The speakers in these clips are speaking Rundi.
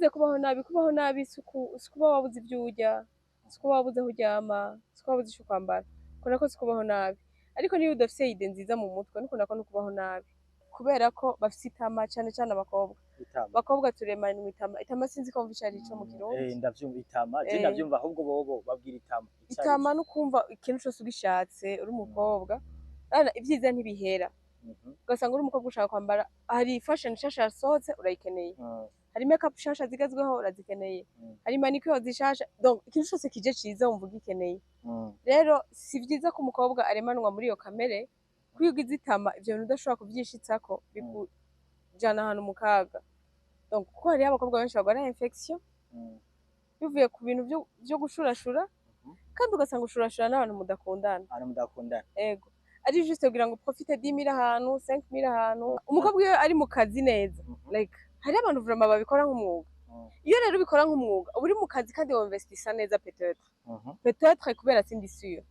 Mvuze kubaho nabi, kubaho nabi si ukuba wabuze ivyo urya, si ukuba wabuze aho uryama, si ukuba wabuze ico kwambara. Uko nako si kubaho nabi. Ariko niyo udafise idée nziza mu mutwe, nuko nako ni ukubaho nabi. Kubera ko bafise itama, cane cane abakobwa. Itama. Abakobwa turemanwa itama. Itama sinzi ko wumva ico arico mu Kirundi. Ndavyumva itama, je ndavyumva, ahubwo bobo babwira itama. Ico Itama arico. Nukumva ikintu cose ugishatse uri umukobwa. Urabona ivyiza ntibihera. Ugasanga uri umukobwa ushaka kwambara, hari fashion nshasha yasohotse, urayikeneye. Hari makeup nshasha zigezweho, urazikeneye. Hari manicure zishasha, donc ikintu cose kije ciza wumva ugikeneye. Rero si vyiza ko umukobwa aremanwa muri iyo kamere, kuko iyo ugize itama, ivyo bintu udashobora kuvyishitsako, bikujana ahantu mu kaga. Donc kuko hariho abakobwa benshi bagwara infection bivuye ku bintu vyo gushurashura, kandi ugasanga ushurashura n'abantu mudakundana. Ahantu mudakundana. Ego, ari juste kugira ngo profite 10 000 ahantu, 5 000 ahantu. Umukobwa iyo ari mu kazi neza, like hariho abantu vraiment babikora nk'umwuga. Iyo rero ubikora nk'umwuga, uba uri mu kazi kandi winvestisa neza, peut-être, peut-être, kubera sindi sûre.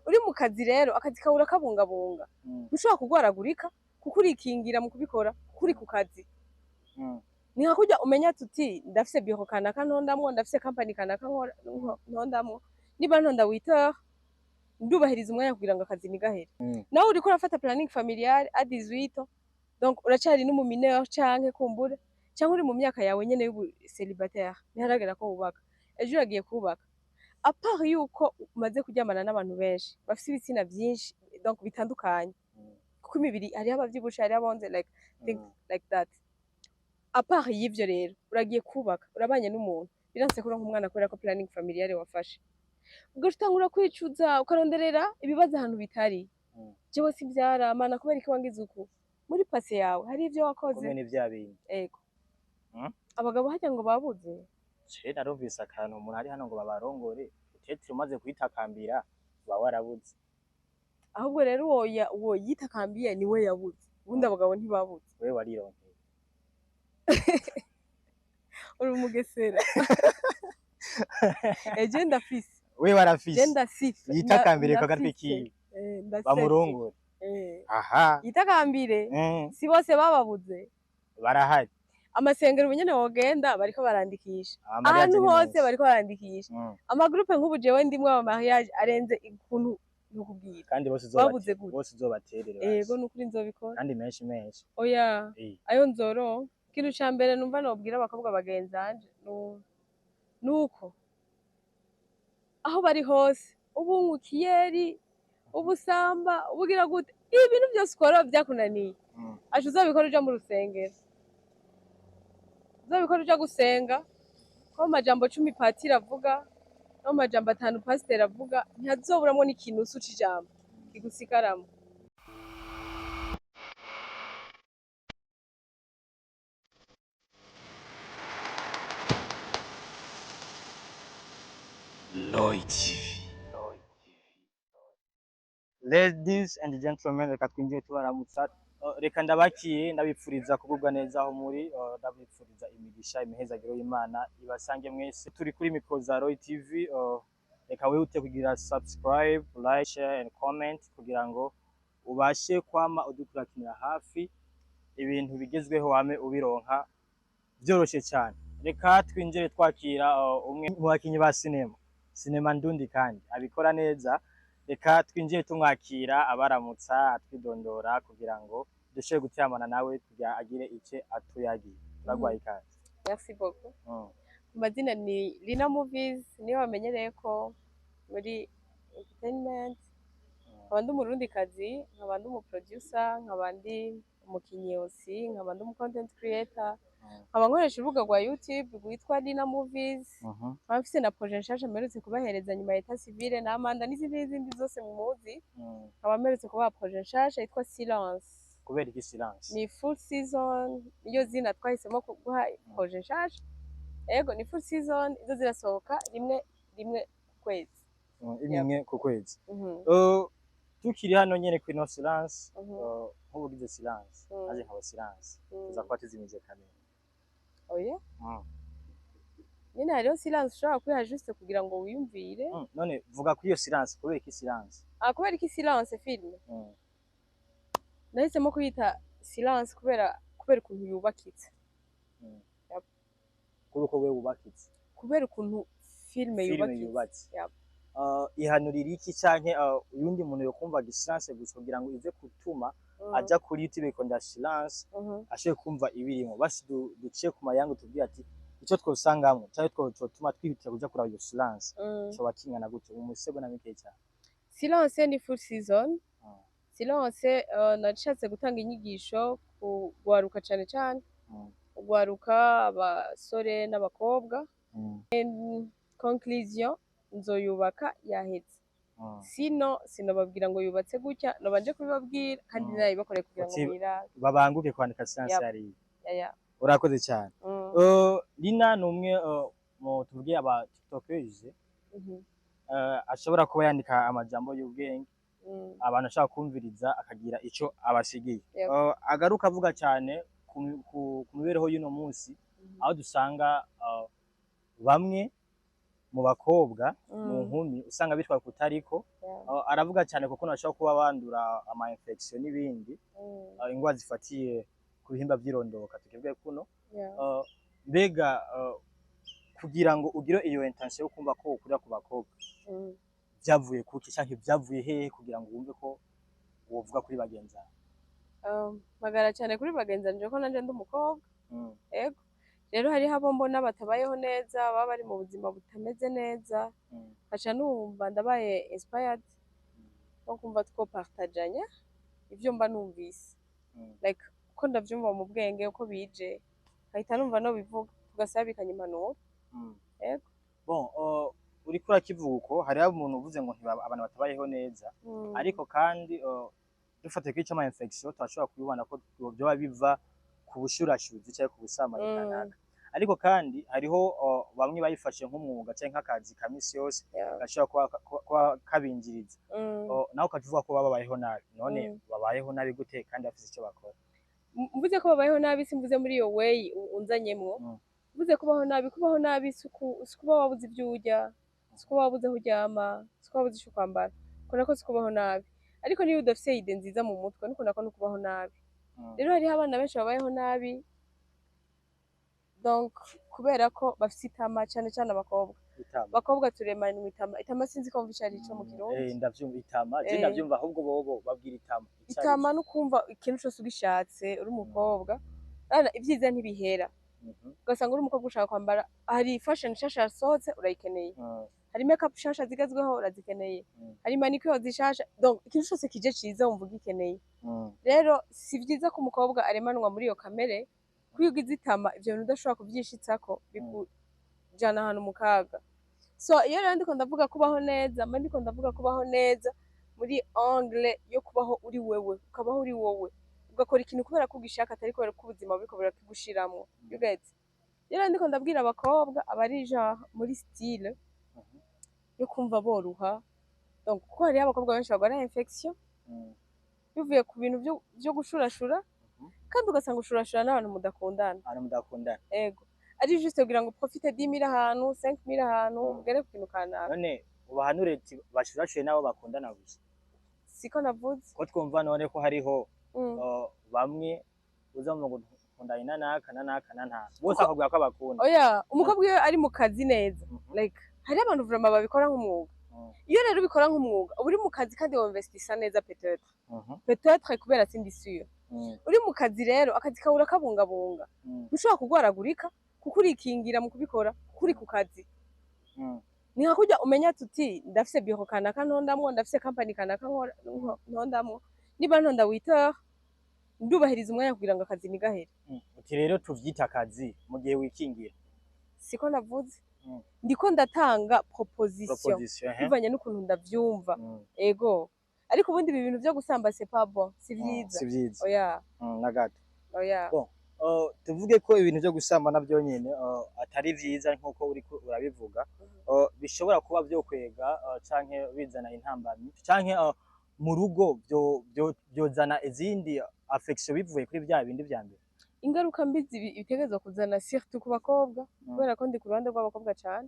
Uri mu kazi rero, akazi kawe urakabungabunga, ntushobora kugwaragurika kuko urikingira mu kubikora, kuko uri ku kazi. Ni nka kurya umenya tuti ndafise bureau kanaka ntondamwo, ndafise company kanaka ntondamwo, niba ntonda 8 heures, ndubahiriza umwanya kugira ngo akazi ntigahere. Nawe uriko urafata planning familial à 18 ans, donc uracari n'umu mineur, canke kumbure canke uri mu myaka yawe nyene y'ubu célibataire, ntiharagera ko wubaka. Ejo uragiye kubaka, à part yuko umaze kuryamana n'abantu benshi bafise ibitsina vyinshi, donc bitandukanye, kuko imibiri hariho abavyibushe, hariho abonze, like think like that. À part y'ivyo rero, uragiye kubaka, urabanye n'umuntu, biranse kuronka umwana kubera ko planning familiale wafashe, ugaca utangura kwicuza, ukaronderera ibibazo ahantu bitari. Jewe simvyara, Mana, kubera iki wangize uku? Muri passé yawe hari ivyo wakoze. Kumwe ni vya bindi. Ego. Abagabo harya ngo babuze. Je narumvise akantu umuntu ari hano ngo babarongore, peut-être umaze kuyitakambira uba warabuze. Ahubwo rero uwo yitakambiye niwe yabuze, ubundi abagabo ntibabuze. Wewe warironkeye. Uri umugesera. Eje ndafise. Wewe Je warafise. ndafise. Yitakambire kwa gatwi Ndafise. kiwe. Ndasetse. Bamurongore. Aha. Yitakambire. Si bose bababuze. Barahari. Amasengero ubu nyene wogenda bariko barandikisha. Ama mariage Ahantu ni hose menshi. bariko barandikisha. Ama groupe, nk'ubu jewe ndimwo ama mariage arenze ukuntu ntukubwira. Kandi bose Babuze gute? Bose uzobaterere. Ego. Basi. Nukuri nzobikora. Kandi menshi menshi. Oya, ayo nzoronka. Ikintu ca mbere numva nobwira abakobwa bagenzanje nuko aho bari hose, ubunywa ikiyeri, ubusamba, ubugira gute, ibintu byose ukora vyakunaniye, aca uzobikora uja mu rusengero, uzobikora uja gusenga, ko mu majambo 10 patiri avuga no mu majambo 5 pasiteri avuga, ntihazoburamwo n'ikinusu c'ijambo kigusigaramo. Lloyd TV. Ladies and gentlemen, reka twinjire tubaramutsa. Reka ndabakire, ndabipfuriza kugubwa neza aho muri, ndabipfuriza imigisha, imihezagiro y'Imana ibasange mwese. Turi kuri micro za Roy TV. Reka wihute kugira subscribe, like, share and comment kugira ngo ubashe kwama udukurakinira hafi, ibintu bigezweho wame ubironka byoroshe cyane. Reka twinjire twakira umwe mu bakinyi ba sinema, sinema ndundi, kandi abikora neza. Reka twinjire tumwakira, abaramutsa, atwidondora kugira ngo dushobore guteramana nawe kugira agire ice atuyagiye. Turagwaye ikaze. Merci beaucoup. Ku mazina ni Lina Movies, niyo bamenyereye ko muri entertainment. Nkaba ndi Umurundikazi, nkaba ndi umu producer, nkaba ndi umukinyi aussi, nkaba ndi umu content creator, nkaba nkoresha urubuga rwa YouTube rwitwa Lina Movies, nkaba mfise na projet nshasha mperutse kubahereza nyuma ya État Civil na Amanda n'izindi n'izindi zose muzi. Nkaba mperutse kubaha projet nshasha yitwa Silence. Kubera iki Silence? Ni full season, niyo zina twahisemo guha projet nshasha. Ego, ni full season, izo zirasohoka rimwe rimwe ku kwezi. Imwe ku kwezi. Mhm. Tukiri hano nyene kuri no Silence, nk'ubugize Silence, naje nkaba Silence, tuza kuba tuzimije kamera. Oya, nyine hariho silence ushobora kwiha juste kugira ngo wiyumvire. None vuga kuri iyo Silence, kubera iki Silence? Ah, kubera iki Silence film? Nahisemo kuyita Silence kubera ukuntu yubakitse. Yep. Kuri uko we wubakitse. Kubera ukuntu filime filime yubakitse. Yubatse. Yep. Ihanurira iki, canke uyundi muntu yokumva Silence gusa kugira ngo ize gutuma aja kuri YouTube ikonda Silence, ashobore kumva ibirimo? Basi duciye ku mayangu, tubwire ati ico twosangamwo canke twotuma twihutira kuja kuraba iyo Silence coba kingana gute, mu misegonda mike cyane? Silence ni full season. Silence, nashatse gutanga inyigisho ku gwaruka, cane cane ugwaruka, abasore n'abakobwa. Conclusion, nzoyubaka yaheze. Sino sinobabwira ngo yubatse gutya, nobanje kubibabwira kandi nayibakoreye kugira ngo Uti- mwirabe. Babanguke kwandika Silence. Yep. Yariye. Ya. Urakoze cyane. Lina ni umwe mu tuvuge aba tiktokers ashobora kuba yandika amajambo y'ubwenge, abantu ashaka kumviriza akagira ico abasigiye. Yep. Agaruka avuga cyane ku mibereho y'uno munsi, aho dusanga bamwe mu bakobwa, mu nkumi, usanga bitwa kutariko. Aravuga cyane kuko bashobora kuba bandura ama infection n'ibindi, ingwara zifatiye ku bihimba vy'irondoka, tukivuge kuno. Mbega kugira ngo ugire iyo intention yo kumva ko ukurira ku bakobwa, vyavuye kuki canke vyavuye hehe kugira ngo wumve ko wovuga kuri bagenzi bawe? Mpagara cyane kuri bagenzi banje ko nanje ndi umukobwa. Ego, rero hariho abo mbona batabayeho neza, baba bari mu buzima butameze neza, nkaca numva ndabaye inspired no kumva twopartajanya ivyo mba numvise, like uko ndavyumva mu bwenge, uko bije, nkahita numva no bivuga, tugasabikanya impanuro. Ego. Bon, uriko urakivuga uko, hariho umuntu uvuze ngo abantu batabayeho neza, ariko kandi dufatiye kuri ico infection, turashobora kubibona ko vyoba biva ku bushurashuzi canke ku busambanyi kanaka. Ariko kandi hariho bamwe bayifashe nk'umwuga canke nk'akazi ka misi yose, gashobora kuba kabinjiriza. Nawe ukaca uvuga ko baba babayeho nabi. None babayeho nabi gute kandi bafise ico bakora? Mvuze ko babayeho nabi, simvuze muri iyo way unzanyemwo. Mvuze kubaho nabi, kubaho nabi si ukuba wabuze ibyo urya, si ukuba wabuze aho uryama, si ukuba wabuze ico kwambara. Uko nako si kubaho nabi. Ariko niyo udafise idée nziza mu mutwe, nuko nako ni ukubaho nabi. Rero hariho abana benshi babayeho nabi, donc kubera ko bafise itama, cane cane abakobwa. Itama. Abakobwa turemanwa itama. Itama, sinzi ko mva ico ari co mu Kirundi. Ndavyumva itama je, ndavyumva. Ahubwo bobo babwira itama ico ari Itama co. no kumva ikintu cose ugishatse uri umukobwa. Urabona, ivyiza ntibihera. Ugasanga uri umukobwa ushaka kwambara, hari fashion nshasha yasohotse, urayikeneye. Hari makeup nshasha zigezweho, urazikeneye. Hari manicure zishasha, donc ikintu cose kije ciza wumva ugikeneye. Rero si vyiza ko umukobwa aremanwa muri iyo kamere, kuko iyo ugize itama, ivyo bintu udashobora kuvyishitsako, bikujana ahantu mu kaga. So iyo rero ndiko ndavuga kubaho neza, mba ndiko ndavuga kubaho neza muri angle yo kubaho uri wewe, ukabaho uri wowe, ugakora ikintu kubera ko ugishaka, atari kubera ko ubuzima buriko burakigushiramwo. You get? Rero ndiko ndabwira abakobwa abari genre muri style yo kumva boruha, donc kuko hariho abakobwa benshi barwara infection bivuye ku bintu vyo gushurashura, kandi ugasanga ushurashura n'abantu mudakundana. Ahantu mudakundana. Ego, ari juste kugira ngo profite 10 000 ahantu, 5 000 ahantu, ugere ku kintu kanaka. None ubahanure ati bashurashuye n'abo bakundana gusa? Siko navuze. Ko twumva none ko hariho bamwe uza mu ngo nkundanye na naka na naka na naka, bose akabwira ko abakunda. Oya, umukobwa iyo ari mu kazi neza, like hariho abantu vraiment babikora nk'umwuga. Iyo rero ubikora nk'umwuga, uba uri mu kazi kandi winvestisa neza, peut-être, peut-être, kubera sindi sûre. Uri mu kazi rero, akazi kawe urakabungabunga, ntushobora kurwaragurika kuko urikingira mu kubikora, kuko uri ku kazi. Ni nka kurya umenya tuti ndafise biro kanaka ntondamwo, ndafise company kanaka ntondamwo, niba ntonda 8 heures, ndubahiriza umwanya kugira ngo akazi ntigahere. Uti rero tuvyita akazi mu gihe wikingira. Siko navuze. Ndiko ndatanga proposition Proposition, ehe. bivanye n'ukuntu ndavyumva. Ego, ariko ubundi ibi bintu vyo gusamba, c'est pas bon, si vyiza. Si vyiza. Oya. Na gato. Oya. Bon. Tuvuge ko ibintu vyo gusamba navyo nyene atari vyiza nkuko uriko urabivuga, bishobora kuba vyokwega canke bizana intambamyi, canke mu rugo vyozana izindi affection bivuye kuri vya bindi vya mbere. Ingaruka mbi bitegerezwa kuzana, surtout ku bakobwa, kubera ko ndi ku ruhande rw'abakobwa cane,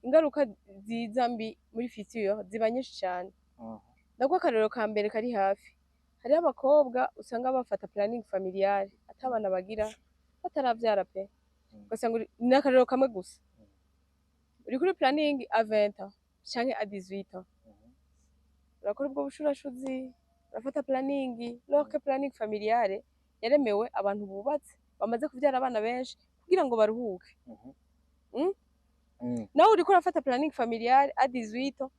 ingaruka ziza mbi muri future ziba nyinshi cane. Ndaguha akarorero ka mbere kari hafi. Hariho abakobwa usanga bafata planning familiale, ata abana bagira, bataravyara pe. Ugasanga ni akarorero kamwe gusa, uri kuri planning à 20 ans canke à 18 ans, urakora ubwo bushurashuzi, urafata planning, alors que planning familiale yaremewe abantu bubatse, bamaze kuvyara abana benshi, kugira ngo baruhuke. Nawe uriko urafata planning familiale à 18 ans,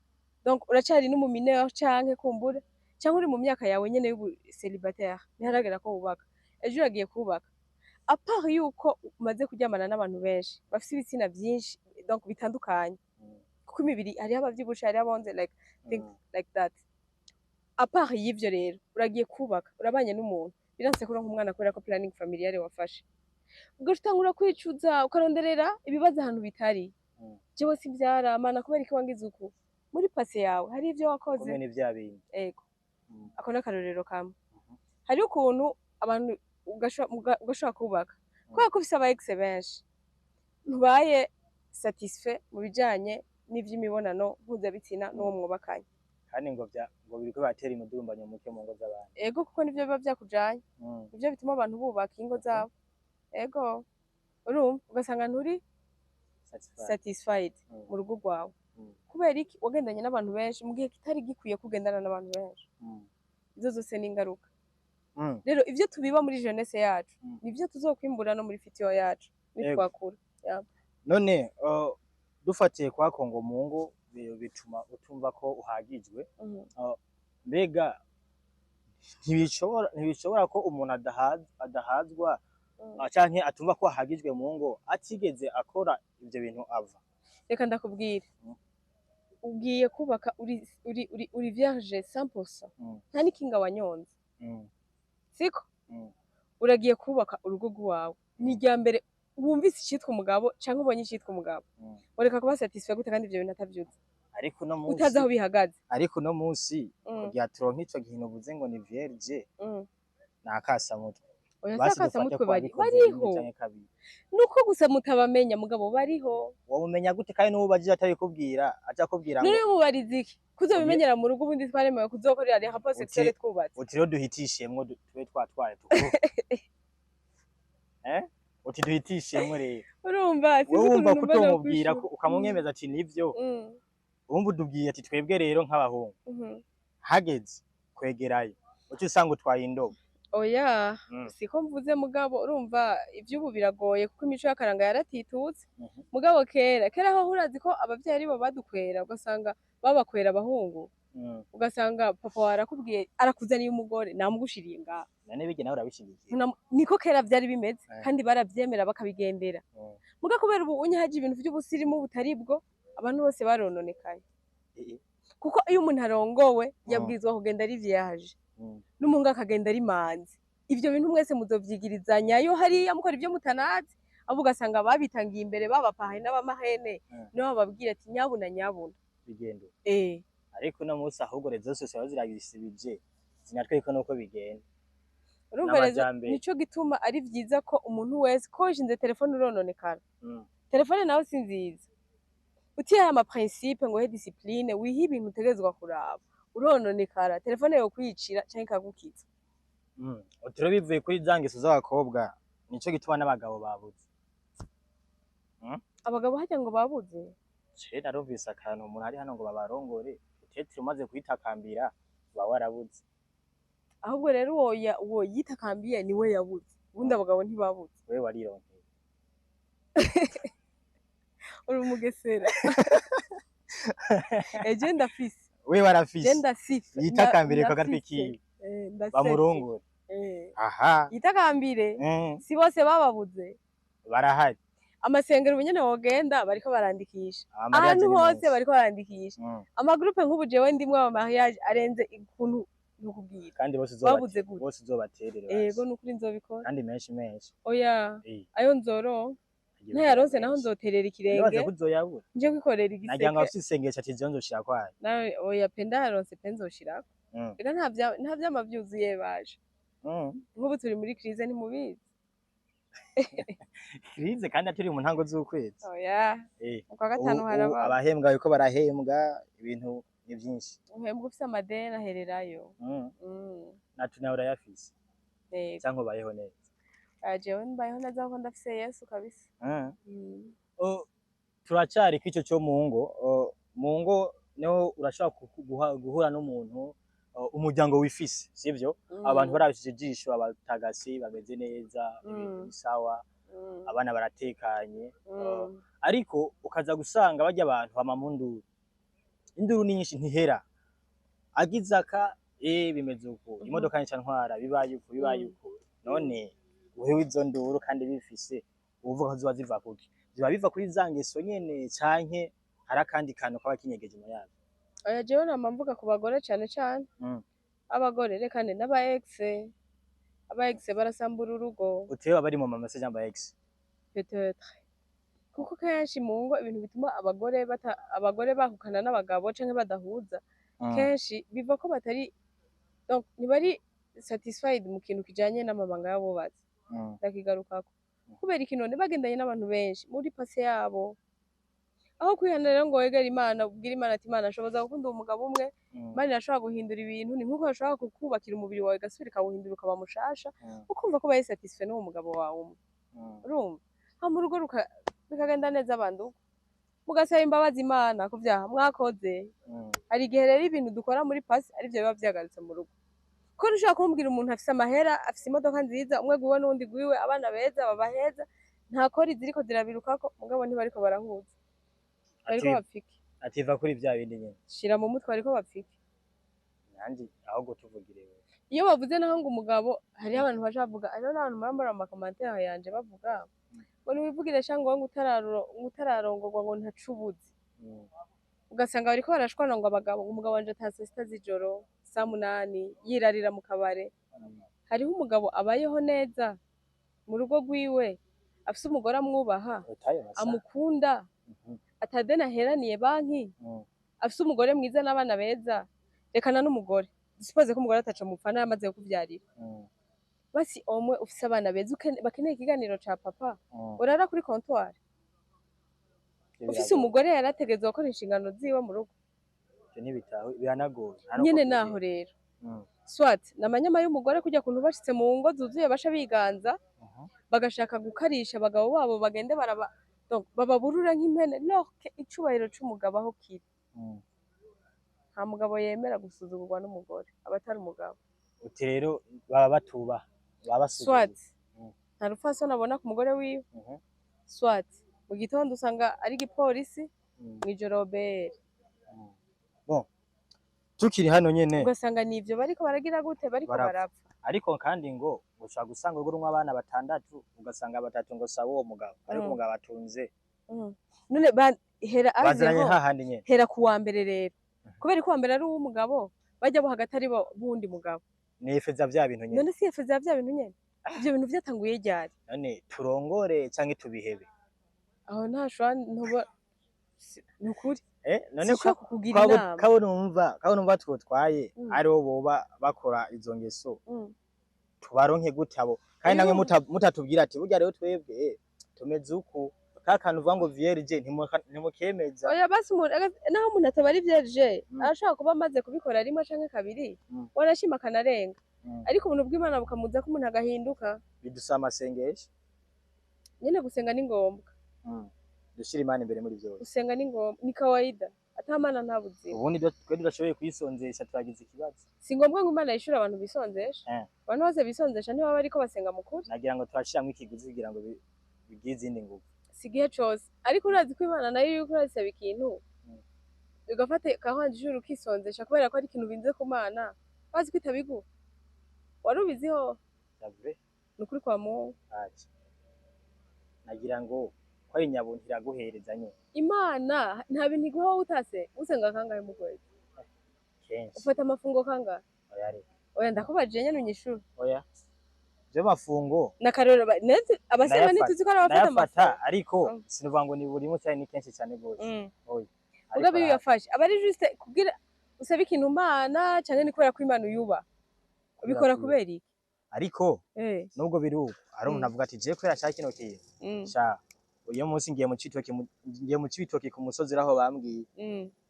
donc uracari n'umu mineur, canke kumbure canke uri mu myaka yawe nyene y'ubu célibataire, ntiharagera ko wubaka. Ejo uragiye kubaka, à part yuko umaze kuryamana n'abantu benshi bafise ibitsina vyinshi, donc bitandukanye, kuko imibiri hariho abavyibushe, hariho abonze, like think like that. À part y'ivyo rero, uragiye kubaka, urabanye n'umuntu, biranse kuronka umwana kubera ko planning familiale wafashe. Ugaca utangura kwicuza, ukaronderera ibibazo ahantu bitari. Jewe simvyara, Mana, kubera iki wangize uku? Muri passé yawe hari ivyo wakoze. Kumwe ni vya bindi. Ego. Ako n'akarorero kamwe. Hariho ukuntu abantu ugashobora kubaka, kubera ko ufise aba ex benshi, ntubaye satisfait mu bijanye n'ivy'imibonano mpuzabitsina n'uwo mwubakanye. Kandi ngo biriko biratera imidurumbanyo muke mu ngo z'abantu. Ego, kuko nivyo biba vyakujanye, nivyo bituma abantu bubaka ingo zabo. Ego, urumva ugasanga nturi Satisfied. satisfied mu rugo rwawe. Kubera iki? Wagendanye n'abantu benshi mu gihe kitari gikwiye kugendana n'abantu benshi. Izo zose ni ingaruka. Rero ivyo tubiba muri jeunesse yacu, nivyo tuzokwimbura no muri futur yacu nitwakura. None dufatiye kwa Kongo, mu ngo bituma utumva ko uhagijwe. Mbega ntibishobora ko umuntu adahazwa canke atumva ko ahagijwe mu ngo atigeze akora ivyo bintu ava? Reka ndakubwire. Ugiye kubaka uri vierge 100%, nta n'ikinga wanyonze, siko? Uragiye kubaka urugo rwawe, ni irya mbere wumvise icitwa umugabo canke ubonye icitwa umugabo. Ureka kuba satisfait gute kandi ivyo bintu atavyuzi, Ariko uno munsi utazi aho bihagaze? Ariko uno munsi, kugira turonke ico kintu uvuze ngo ni vierge, ni akasamutwe. Oya, Basi si akasamutwe. dufate ko Bari wabikoze rimwe bariho canke kabiri. Nuko gusa mutabamenya, mugabo bariho. Womumenya gute kandi n'uwo ubajije atabikubwira, aca akubwira ngo None mubariza iki kuzobimenyera mu rugo? Ubundi twaremewe kuzokorera les rapports sexuels twubatse. Uti rero duhitishemwo, tube twatwaye tuku, uti duhitishemwo rero. Urumva sinzi Wowe wumva ukuntu ko numva utomubwira nokwishura. ko ukamumwemeza ati nivyo? Wumva udubwiye ati twebwe rero nk'abahungu, hageze kwegerayo uca usanga utwaye indobo. Oya, siko mvuze, mugabo urumva ivy'ubu biragoye kuko imico y'akaranga yaratitutse. Mugabo kera kera ho urazi ko abavyeyi aribo badukwera, ugasanga babakwera abahungu, ugasanga papa wawe arakubwiye, arakuzaniye umugore, namugushiriye ngaha. None bijya nawe urabishigikiye? Niko kera vyari bimeze, kandi baravyemera bakabigendera. Muga kubera ubu unye haje ibintu vy'ubusirimu butari bwo, abantu bose barononekaye. Kuko iyo umuntu arongowe, yabwirizwa kugenda ari vierge, n'umuhungu akagenda ari manzi. Ivyo bintu mwese muzovyigirizanyayo hariya mukora ivyo mutanazi, ahubwo ugasanga babitangiye imbere babapahaye n'aba marraine, nibo bababwira ati nyabuna nyabuna. Bigenda uko. Eh. Ariko uno munsi ahubwo réseaux sociaux ziragisibije, zinatwereka nuko bigenda. Urumva rero, N'amajambere. nico gituma ari vyiza ko umuntu wese ko wishinze telefone urononekara. Telefone nawe si nziza utihaye ama principe, ngo uhe discipline, wihe ibintu utegerezwa kuraba, urononekara. Telefone yo kwicira canke ikagukiza. Uti rero bivuye kuri za ngeso z'abakobwa, nico gituma n'abagabo babuze. Abagabo harya ngo babuze? Je narumvise akantu umuntu ari hano ngo babarongore, utetire umaze kuyitakambira uba warabuze. Ahubwo rero uwo yitakambiye niwe yabuze, ubundi abagabo ntibabuze. Wewe warironkeye. Uri umugesera. Eje ndafise. Wewe warafise. Je ndafise. Yitakambire kwa gatwi Ndafise. kiwe. Ndasetse. Bamurongore. Aha. Yitakambire. Si bose bababuze. Barahari. Amasengero ubu nyene wogenda bariko barandikisha. Ama mariage Ahantu ni hose menshi. bariko barandikisha. Ama groupe, nk'ubu jewe ndimwo ama mariage arenze ukuntu ntukubwira. Kandi bose Babuze gute? Bose uzobaterere. Ego, Basi. nukuri nzobikora. Kandi menshi menshi. Oya, ayo nzoronka, Agiye ntayaronse kugira naho menshi. nzoterera Nibaza ikirenge ko uzoyabura. nje kwikorera Nagira ngo igiseke. abafise isengesho ati ivyo nzoshira kwayo. Nawe oya pe, ndayaronse pe, nzoshirako. Ega nta vyama vyuzuye baje. Nk'ubu turi muri crise, ntimubizi? Crise kandi aturi mu ntango z'ukwezi. Oya, mu kwa gatanu Ubu haraba. Abahembwa bariko barahembwa, ibintu ni vyinshi. Uhembwa ufise amadeni ahererayo. Natwe nawe urayafise. Yego. Canke ubayeho neza. Ah, jewe mbayeho neza kuko ndafise Yesu kabisa. Oh, turacyari kw'ico cyo mu ngo. Oh, mu ngo niho urashobora guhura n'umuntu, oh, umuryango wifise, sivyo? Abantu barabishije ijisho, abatagasi bameze neza, ibintu bisawa, abana baratekanye, oh, ariko ukaza gusanga barya abantu bama mu nduru, induru ni nyinshi, ntihera. Agize aka bimeze uko, imodoka nica ntwara, bibaye uko, bibaye uko. None wewe izo nduru kandi bifise, uvuga ko ziba ziva kuki? Ziba biva kuri za ngeso nyene, canke hari akandi kantu kaba kinyegeje inyuma yavyo? Oya, jewe nama mvuga ku bagore cane cane. Abagore, rekane n'aba ex, aba ex barasambura urugo. Utewe bari mu mama se cyangwa ex? Peut-être, kuko kenshi mu ngo ibintu bituma abagore bata, abagore bahukana n'abagabo canke badahuza, kenshi biva ko batari, donc ntibari satisfied mu kintu kijanye n'amabanga y'abubatsi. Ndakigarukako kubera iki? None bagendanye n'abantu benshi muri passé yabo, aho kwihana rero ngo wegere Imana, ubwire Imana ati: "Imana, shoboza gukunda uwo mugabo umwe." Imana irashobora guhindura ibintu, ni nk'uko bashobora kukubakira umubiri wawe igasubira ikawuhindura ukaba mushasha, ukumva ko ubaye satisfait n'uwo mugabo wawe umwe. Urumva, hama urugo bikagenda neza, abantu mugasaba imbabazi Imana ku vyaha mwakoze. Hari igihe rero ibintu dukora muri passé arivyo biba vyagarutse mu rugo, ko ntushobora kumbwira umuntu afise amahera, afise imodoka nziza, umwe gwiwe n'uwundi gwiwe, abana beza, baba heza, nta kori ziriko zirabirukako, mugabo ntibariko barahuza, bariko bapfike. Ativa kuri vya bindi nyene. Shira mu mutwe, bariko bapfike. Nanjye ahubwo tuvugire wewe. Iyo bavuze naho ngo umugabo, hariho abantu baca bavuga, hariho n'abantu murambara mu ma commentaires yanje bavuga ngo niwivugire sha, ngo ngo utararongorwa ngo ntaco ubuzi. Ugasanga bariko barashwana ngo abagabo, ngo umugabo wanje ataha saa 6 z'ijoro, saa 8, yirarira mu kabare. Hariho umugabo abayeho neza mu rugo rwiwe, afise umugore amwubaha, Utayo masaha. amukunda, atadeni aheraniye banki, afise umugore mwiza n'abana beza. Rekana n'umugore, dusupoze ko umugore ataco mupfana, yamaze kukuvyarira, basi omwe ufise abana beza, bakeneye ikiganiro ca papa, urara kuri comptoir. Ivyo Ufise biragoye. umugore yarategerezwa gukora inshingano ziwe mu rugo. Ivyo ntibitaho, biranagoye. Nta nuko Nyene kugira. naho rero, soit ni amanyama y'umugore, kujya kuntu bashitse mu ngo zuzuye basha biganza, bagashaka gukarisha abagabo babo, bagende baraba, donc bababurura nk'impene loke. Icubahiro c'umugabo aho kiri, nta mugabo yemera gusuzugurwa n'umugore, aba atari umugabo. Uti rero baba batubaha, baba basuzuguye. Soit nta rupfasoni abona ku mugore wiwe, soit mu gitondo usanga ari igipolisi, mw'ijoro bere. Bon, tukiri hano nyene, Ugasanga nivyo bariko baragira gute, bariko Barapfa. barapfa. Ariko kandi ngo ushobora gusanga urugo rumwe abana batandatu, ugasanga batatu ngo saba uwo mugabo, ariko umugabo atunze. None hera Baziranye azeho hahandi nyene. Hera ku wa mbere rero, kubera ko uwa mbere ari uw'umugabo, bajya bo hagati ari bo b'uwundi mugabo. Nifeza vya bintu nyene. None si yefeza vya bintu nyene? Ivyo bintu vyatanguye ryari? None turongore canke tubihebe? Aho ntashobora, ntuba ni ukuri. None Sinshobora kukugira inama. Kabo numva twotwaye, aribo boba bakora izo ngeso, tubaronke gute abo? Kandi namwe mutatubwira ati burya rero twebwe tumeze uku, ka kantu uvuga ngo vierge, ntimukemeza. Oya, basi umuntu naho umuntu ataba ari vierge, arashobora kuba amaze kubikora rimwe canke kabiri, wanashima akanarenga, ariko ubuntu bw'Imana bukamuza ko umuntu agahinduka. Bidusaba amasengesho. Nyene gusenga ni ngombwa. Dushira Imana imbere muri byose. Gusenga ni ngombwa, ni kawaida, ata Mana nta buzima. Ubundi twe tudashoboye kuyisonzesha, turagize ikibazo. Si ngombwa ngo Imana yishure abantu bisonzesha. Abantu bose bisonzesha ntibaba bariko basenga mukuri. Nagira ngo turashiramwo ikiguzi kugira ngo bigire izindi nguvu. Si igihe cose, ariko urazi ko Imana nayo yuko urasaba ikintu, ugafata kahwanje ijuru ukisonzesha kubera ko ari ikintu binze ku Mana, bazi ko itabiguha. Wari ubiziho? C'est vrai? Ni ukuri kwa Mungu. Ati nagira ngo ko ari nyabuntu iraguhereza nyene. Imana nta bintu iguha wowe utase. Usenga kangahe mu kwezi? Kenshi. Ufata amafungo kangahe? Oya, reka. Oya, ndakubajije nyene, unyishure. Oya, vyo mafungo Nakarorero abasenga Ndayafata. ntituzi ko ari abafata Ndayafata, amafungo. ariko sinuvuga ngo ni buri munsi, ari ni kenshi cyane gose. Oya. Ariko Mugabo iyo uyafashe aba ari juste kugira usabe ikintu Imana, canke ni kubera ko Imana uyuba ubikora? Kubera. Kubera iki? Ariko nubwo biri uko, hari umuntu avuga ati: "Je kubera nshaka kino kintu, sha uyu munsi ngiye mu Cibitoke, ngiye mu Cibitoke ku musozi aho bambwiye,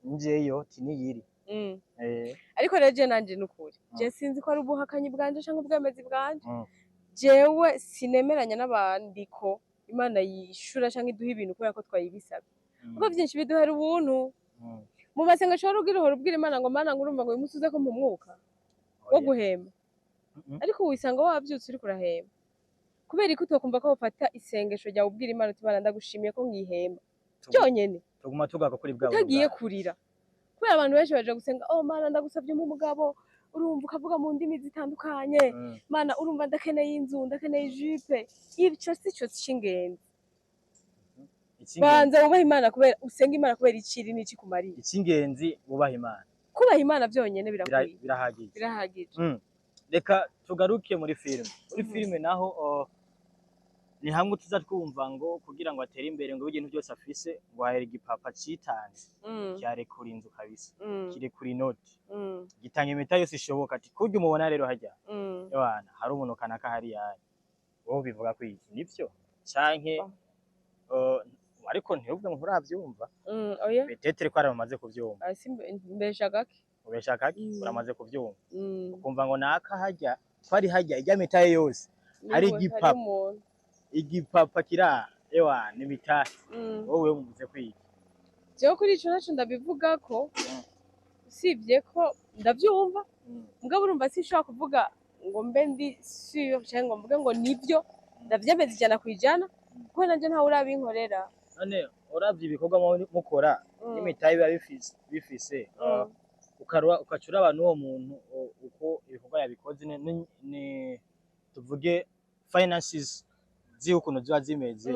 njeyo tiniyiri." Ariko rero je nanje nukuri, je sinzi ko ari ubuhakanyi bwanje canke ubwemezi bwanje. Jewe sinemeranya n'abandi ko Imana yishura canke iduha ibintu kubera ko twayibisabye, kuko vyinshi biduhera ubuntu. Mu masengesho wari ugira, uhora ubwira Imana ngo: "Mana, ngo urumva ngo uyu munsi uze kumpa umwuka wo Oya. guhema." Ariko wisanga wavyutse uriko urahema. Kubera ko utokumva ko wofata isengesho ryawe ubwira Imana uti: "Imana, ndagushimiye ko nkihema," byonyene, Tuguma tugaruka kuri bwa buntu utagiye bwawe. kurira. Kubera abantu benshi baje gusenga: "Oh Mana, ndagusavye umpe umugabo." Urumva ukavuga mu ndimi zitandukanye: "Mana, urumva ndakeneye inzu, ndakeneye ijipe." Ico si co c'ingenzi. Icy'ingenzi Banza wubahe Imana, kubera usenga Imana kubera iciri n'ici kumariye. Icy'ingenzi wubaha Imana. Kubaha Imana vyonyene birakwiye. Birahagije. Birahagije. Reka tugaruke muri filime. Muri filime naho, ni hamwe tuza twumva ngo kugira ngo atere imbere, ngo ibintu byose afise, ngo hahera igipapa citanze, cyarekura inzu kabisa, kirekura inoti, gitanga imita yose ishoboka, ati kurya umubona rero hajya ewana hari umuntu kanaka hariya. Wowe bivuga ko iki nivyo canke? Oh. Ariko ntiuvuge ngo nturavyumva. Oya. Peut-être ko hari abamaze kuvyumva. Ah, si mbesha gake. Ubesha kaki. Uramaze kuvyumva, ukumva ngo naka hajya ko ari hajya ijya mitahe yose hari Niwe, igipapa. Umuntu. Igipapa kira ewa ni mitahe. Wowe muvuze kwiki? Jewe kuri ico naco ndabivuga ko usibye ko ndavyumva, mugabo urumva sinshobora kuvuga ngo mbe ndi sûr canke ngo mvuge ngo nivyo, ndavyemeza 100%, kuko nanje ntawe urabinkorera. None uravye ibikorwa mukora n'imitahe biba bifise, ukarwa ukaca uraba n'uwo muntu uko ibikorwa yabikoze, ni tuvuge finances ziwe ukuntu ziba zimeze,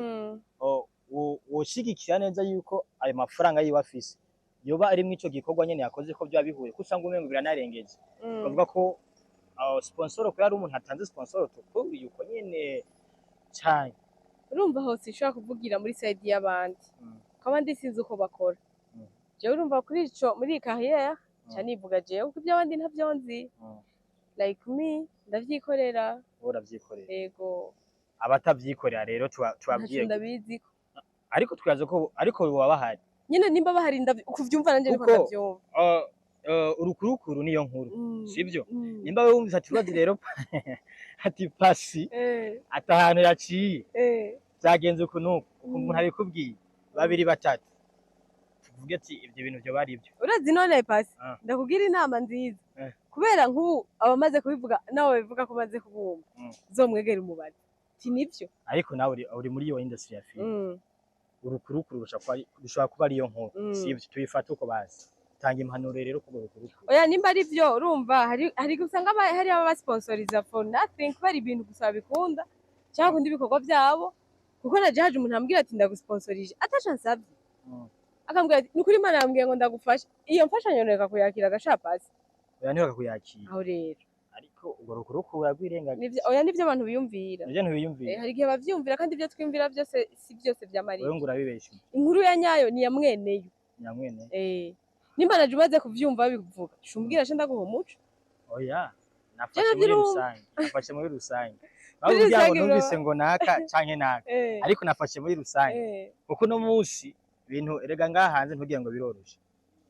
woshigikira neza yuko ayo mafaranga yiwe afise yoba ari mw'ico gikorwa nyene yakoze, ko byaba bihuye, ko usanga umengo biranarengeje, bavuga ko sponsor ko yari umuntu atanze sponsor tukuriye uko nyene cyane? Urumva hose sinshobora kuvugira muri side y'abandi, ko abandi sinzi uko bakora. Jewe urumva kuri ico, muri iyi carrière ca nivuga jewe, kuko iby'abandi ntavyo nzi. Like me, ndavyikorera. Wowe uravyikorera. Yego. Abatavyikorera rero Ntaco tubabwiye? Ndabiziko. Ariko twibaza ko ariko baba bahari. Nyene nimba bahari, kuvyumva nanje niko Kuko ndavyumva. Urukurukuru niyo nkuru, sivyo? Mm. Nimba wewe wumvise ati urazi rero ati pasi ati ahantu yaciye byagenze uku nuku, ukuntu umuntu abikubwiye babiri batatu, tuvuge ati ibyo bintu byo bari byo. Urazi none pasi, Ah. ndakubwira inama nziza. Kubera nk'ubu abamaze kubivuga nawe babivuga ko umaze kubumva, uzomwegera umubaze ati nivyo. Ariko nawe uri muri iyo industry ya film. Urukurukuru rushobora kuba ariyo nkuru, sivyo? Tubifate uko bazi. Tanga impanuro rero kubwo rukurukuru. Oya, nimba ari byo, urumva hari usanga hari ababasponsoriza for nothing, kubera ibintu gusa babikunda cyangwa bakunda ibikorwa byabo. Kuko naje haje umuntu ambwira ati ndagusponsorije ataca nsabye, akambwira ati nukuri Imana yambwiye ngo ndagufashe. Iyo mfashanyo nereka kuyakira agashapasi? Oya, ntibakakuyakira. Aho rero. Ariko urwo rukurukuru uragwirengagiza. Oya, nivyo abantu biyumvira. Nivyo ntibiyumvira. Hari igihe bavyumvira, kandi ibyo twiyumvira byose si byose vyamarira. Wewe ngo urabibesha. Inkuru ya nyayo ni ya mweneyo. Nyamwene. Nimba naje umaze kuvyumva bivuga, shumbwira ce ndaguha umuco. Oya, nafashe Je muri navyirumva. rusange, nafashe muri rusange. Muri Bavuga ngo rusange. Numvise ngo naka canke naka, ariko nafashe muri rusange, kuko uno munsi ibintu erega ngaha hanze ntugira ngo biroroshe.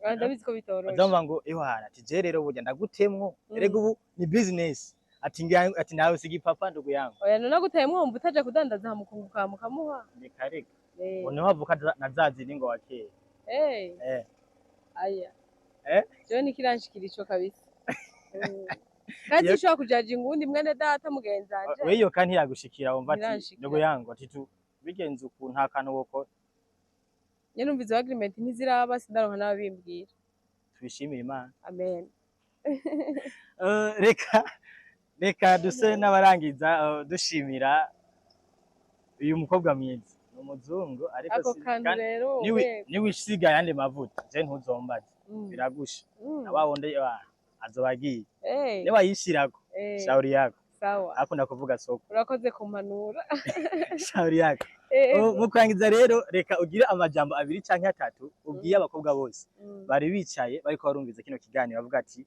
Ah, ndabizi ko bitoroshe. Bazumva ngo ihwana ati je rero burya ndagutemwo, erega ubu ni business, ati ngira ati nawe sigi papa ndugu yangu. Oya, none agutaye mwumva utaja kudandaza hamukunguka mukamuha. Reka reka, ngo niho havuka na za zindi ngo wa kera. Aya. Jewe nikiranshikira ico kabisa. Kandi ushobora kujajinga uwundi mwene data mugenzi wanje. We iyo kandi ntiyagushikira, wumva ati Ntiranshikira. ndugu yangu ati tu bigenze uku nta kantu wokora? Nyene numva izo agreement ntiziraba, sindaronka n'ababimbwira. Tubishimire Imana. Amen. Reka duse n'abarangiza, dushimira uyu mukobwa mwiza, ni umuzungu ariko Ako kantu rero wego. niwisiga ayandi mavuta je ntuzombaze, biragusha. Na wa wundi azoba agiye niwayishirako. Shauri yako. Sawa. Akunda kuvuga soko. Urakoze kumpanura. Shauri yako. Mu kurangiza rero, reka ugire amajambo abiri canke atatu ubwiye abakobwa bose bari bicaye bariko barumviza kino kiganiro, bavuga ati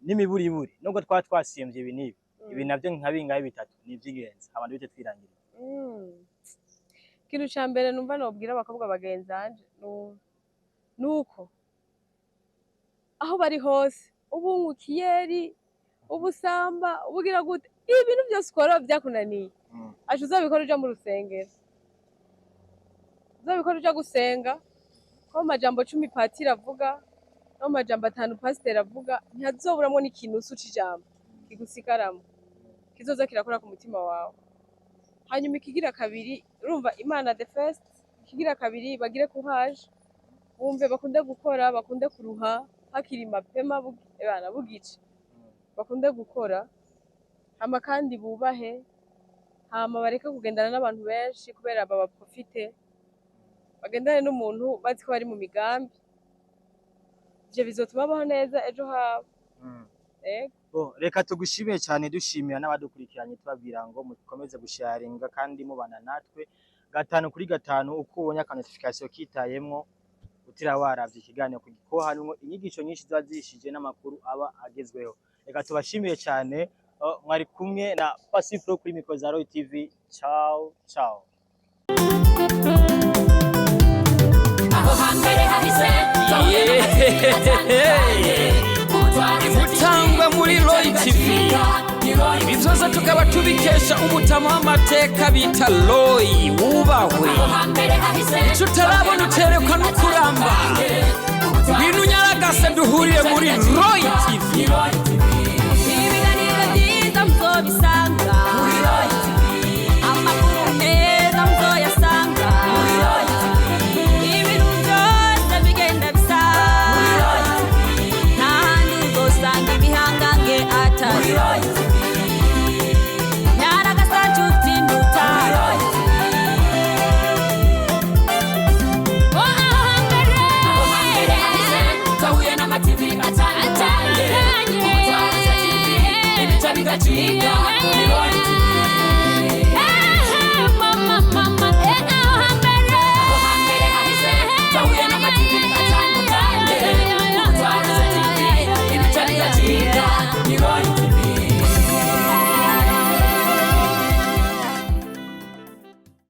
n'imiburiburi nubwo twaba twasimvye ibi n'ibi, ibi navyo nka bingahe bitatu ni ivy'ingenzi, abantu bite twirangiriye. Ikintu ca mbere numva nobwira abakobwa bagenzanje nuko aho bari hose, ubu unywa ikiyeri. Ubusamba ubugira gute, ibintu byose ukora byakunaniye, aca uzabikora uja mu rusengero, uzabikora uja gusenga, ko mu majambo 10 patiri avuga no mu majambo 5 pasiteri avuga, ntihazoburamwo n'ikinusu c'ijambo kigusigaramo kizoza kirakora ku mutima wawe. Hanyuma ikigira kabiri, urumva Imana the first. Ikigira kabiri, bagire courage, bumve bakunde gukora, bakunde kuruha hakiri mapema, bana bugice, bakunde gukora. Hama kandi bubahe, hama bareke kugendana n'abantu benshi kubera babaprofite, bagendane n'umuntu bazi ko bari mu migambi. Ivyo bizotuma babaho neza ejo habo. Ego. Bon, reka tugushimiye cyane, dushimira n'abadukurikiranye, tubabwira ngo mukomeze gusharinga kandi mubana natwe gatanu kuri gatanu. Uko ubonye aka notification kitayemwo, utira waravye ikiganiro, kuko harimwo inyigisho nyinshi ziba zishije n'amakuru aba agezweho. Reka tubashimiye cyane. Mwari kumwe na Pasifro kuri micro za Roy TV. Ciao ciao. Aho hambere hahise. Imutangwa muri Roy TV, ibi byose tukaba tubikesha umutama w'amateka bita Roy wubahwe. Icyo utarabona uterekwa no kuramba. Ngwino unyaragase duhurire muri Roy TV. Ibiganiro byiza muzobisanga.